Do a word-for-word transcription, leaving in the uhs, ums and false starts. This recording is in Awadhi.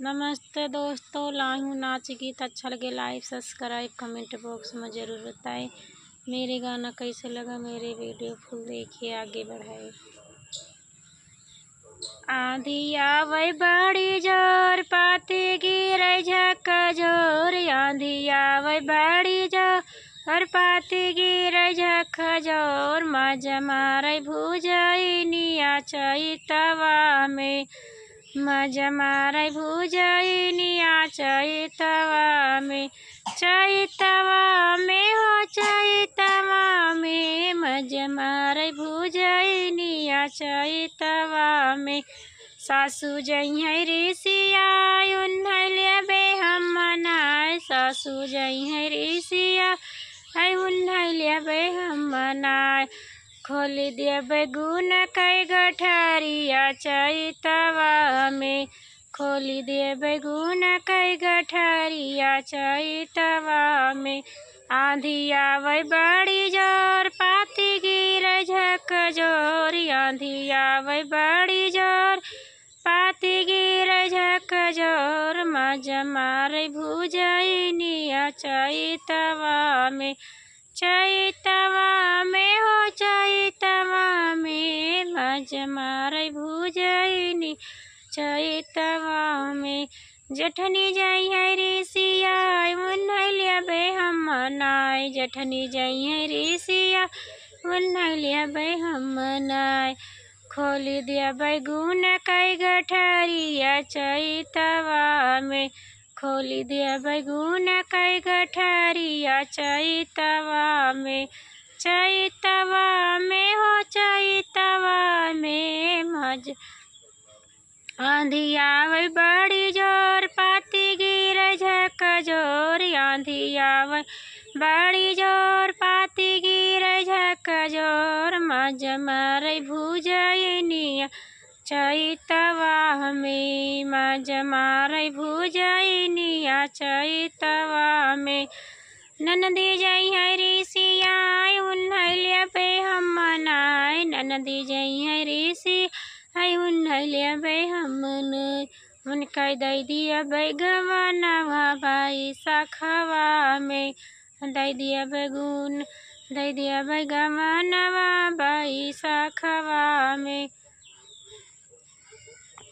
नमस्ते दोस्तों, लाहू नाच गीत अच्छा लगे, like, subscribe, comment box में ज़रूर बताएं। मेरे गाना कैसे लगा, मेरे video full देखिए, आगे बढ़ाए। आँधी आवै बड़ी जोर, पाती गिरै झक्का झोर। आँधी आवै बड़ी जोर, पाती गिरै झक्का झोर। मजा मारै भुजैनिया चैतवा में, मजा मारै भुजैनिया चैतवा में। चैतवा में हो चैतवा में, मजा मारै भुजैनिया चैतवा में। सासू जइहैं रिसियाय, उन्हैं लेबै हम मनाय। सासू जइहैं रिसियाय, उन्हैं लेबै हम मनाय। खोलि देबै गुन कै गठरिया चैतवा में, खोलि देबै गुन कै गठरिया चैतवा में। आँधी आवै बड़ी जोर, पाती गिरै झक्का झोर। आँधी आवै बड़ी जोर, पाती गिरै झक्का झोर। मजा मारै भुजैनिया चैतवा में, चैतवा में हो चैतवा में। मजा मारै भुजैनी चैतवा में। जेठनी जइहैं रिसियाय, उन्हैं लेबै हम मनाय। जेठनी जइहैं रिसियाय, उन्हैं लेबै हम मनाय। खोलि देबै गुन कै गठरिया चैतवा में, खोलि देबै गुन कै गठरिया चैतवा में। चैतवा में हो चैतवा में, मज आँधी आवै बड़ी जोर, पाती गिरै झक्का झोर। आँधी आवै बड़ी जोर, पाती गिरै झक्का झोर। मजा मारै भुजैनिया चैतवा में, मजा मारै भुजैनिया चैतवा में। ननदी जइहैं रिसियाय, उन्हैं लेबै हम मनाय। ननदी जइहैं रिसियाय, उन्हैं लेबै हम मनाय। उनकै दै देबै गवनवा बैसखवा में, दै देबै गुन, दै देबै गवनवा बैसखवा में।